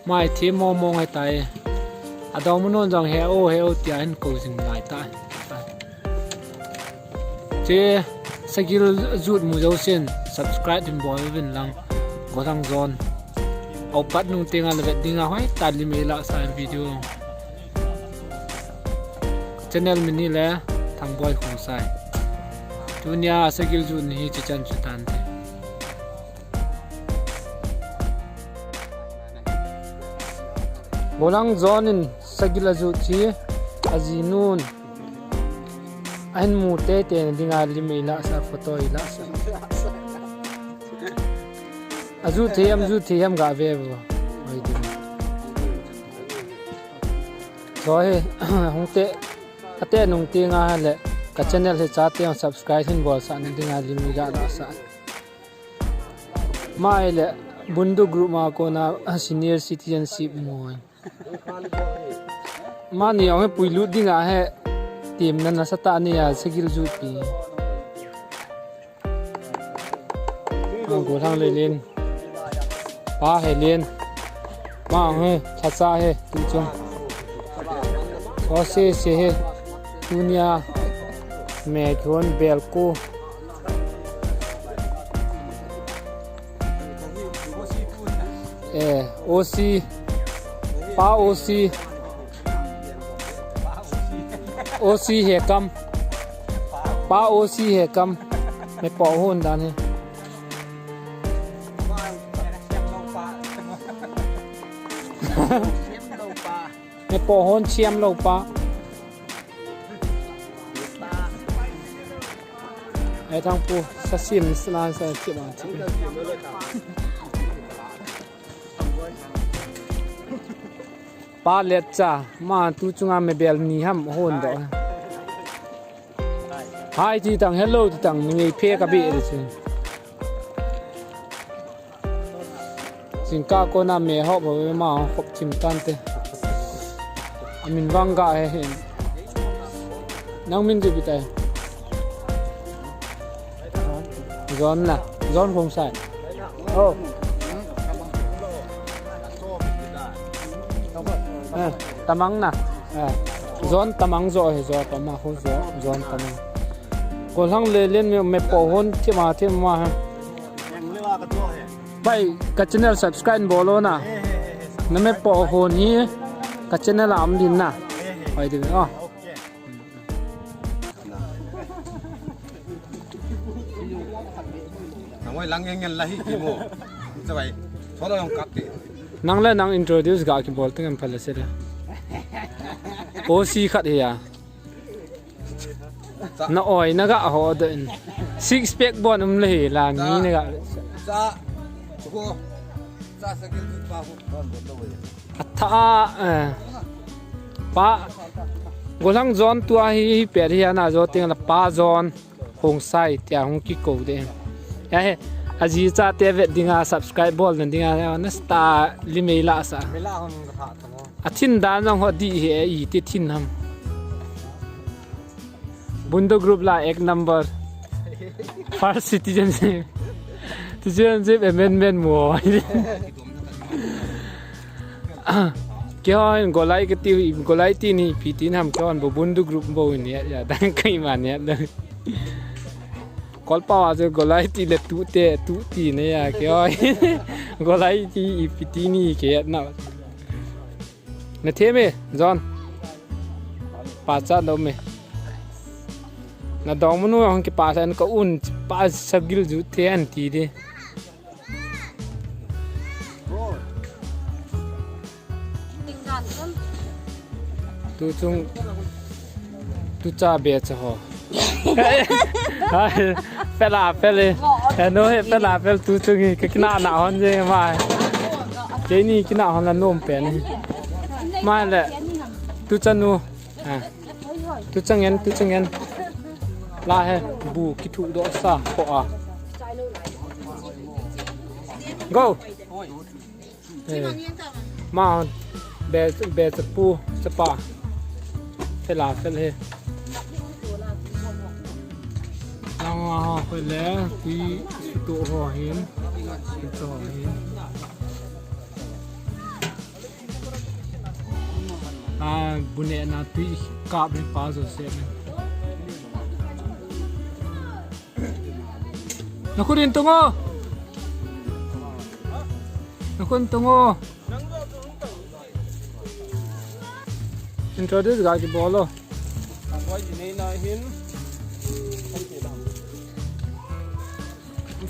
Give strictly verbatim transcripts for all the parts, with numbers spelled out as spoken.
Mai thi mong mong ai tai. Adong mun non jong he o, he o tia hin ko jing lai tai. Che sagil jut mu jo sin subscribe din bol vin lang. Golang John. Au pat nung tenga le vet dinga hoi ta lim ei la sa video. Channel min hi le Thangboi Khongsai. Tunia sagil jut ni hi chichan chu tan te. Golang John in sagil ajut chi ajinun. Ahin mu tete na dinga lim ei la sa, photo ei la sa. Ajut thei am, jut thei am ga ve bo. Oi ding. Cho he, hung te, ate nung tenga le, ka channel hi chate subscribe hin bol sa na dinga lim ei ga la sa. Mai le, Bundu group ma kona, senior citizenship mo. Mani ong he puilut dinga he. Tim na nasa ta ni a sagil jut pi. Ang Golang Lelen. Pa Helen. Ma ong he, Chacha he, tu chung. Ose se he. Tunia. Me kihon bel ko. Eh, O C. Pa O C. O C he kam. Pa O C he kam. Me po hon dan he. Me po hon chiam lo pa. Ai thang pu sa sim sna sa chi ba chi. Pa let cha ma tu chunga me bel ni ham hon do. Hai ti tang hello ti tang ni phe ka be de chi. Jingkah kona me hop ho ma hop chim tante. Amin vang ga he hin. Nang min chu bi tai. John na, John Khongsai. Oh. Eh, Tamang na. Eh. John Tamang jo he jo pa ma ho jo, John Tamang. Golang Lelen me, me po hon thima thima ha. Pai, ka channel subscribe bol o na. Na me po hon hi ka channel a um din na. Pai din. Oh. Nangoi lang yang yang lahi kimo. Sabai. Solo yang kapte. Nang le nang introduce ga kibol teng em phala se le. O C khat hi ya. Na oi na ga ho do in. Six pack bon um le hi la ni na ga. Sa. Ko. Sa sagil pa ko. Atha, eh, pa, Golang John tua hi, hi pet hi ana jo teng la pa John Khongsai tia hung kikou de. Ya he, aji chate vet dinga subscribe bol na dinga, na star lim ei la sa. Mila hon ka tha tamo. Athin dan jong ho di he, i ti thin ham. Bundu group la ek number. First citizenship. Citizenship amendment mo. Kihon Golai kiti, Golai ti ni ipi ti nam kihon bo Bundu group bo ni ya, ya dang kai man ya dang. Kolpa wa je Golai ti le tu te, tu ti ne ya kihon. Golai ti ipi ti ni ke ya na. Na the me, John. Pa cha lo me. Na dong munu hong ki pa san ka un pa sagil ju the an ti de. Tu chung tu cha be cha ho. Hai, pela pele. Eh, no he pela pel tu chung hi ka kina na hon je mai. Ke ni kina hon la nom pen. Mai le. Tu cha nu. Ah. Tu chang en, tu chang en. La he, bu kithu do sa ko a. Go. Eh. Ma, be, be cha pu, cha pa. Pela, pel he. Nang a ho le, ti su to ho hin. Su to ho hin. Bu nehna tui kap ni pa Joseph in. Nakhut in tung o. Nakhut in tung o. Introduce ga kibol o.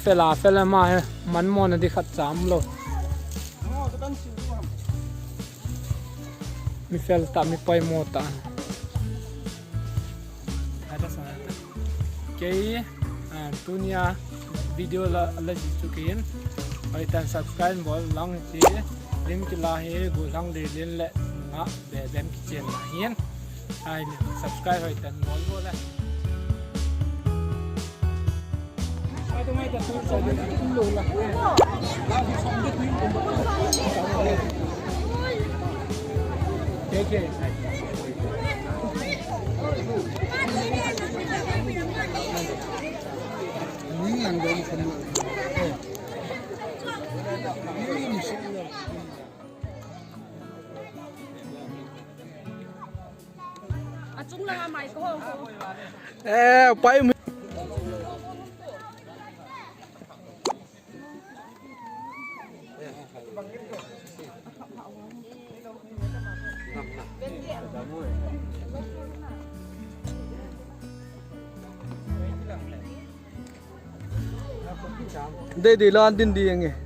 Fel a fel a ma he, man mo na di khat cha umlou. Mi fel ta, mi poimo ta. Kei, ah, tunia video la, la ji chu kei in. Hoitah in subscribe bol lang ti. Lim kila hi, gollhang Leilin le nga be bem kichen na hin. Ai, subscribe hoitah in bol bol le. Achung langa mai ko ho. Eh, pai mi. Dei dei la din di ang e.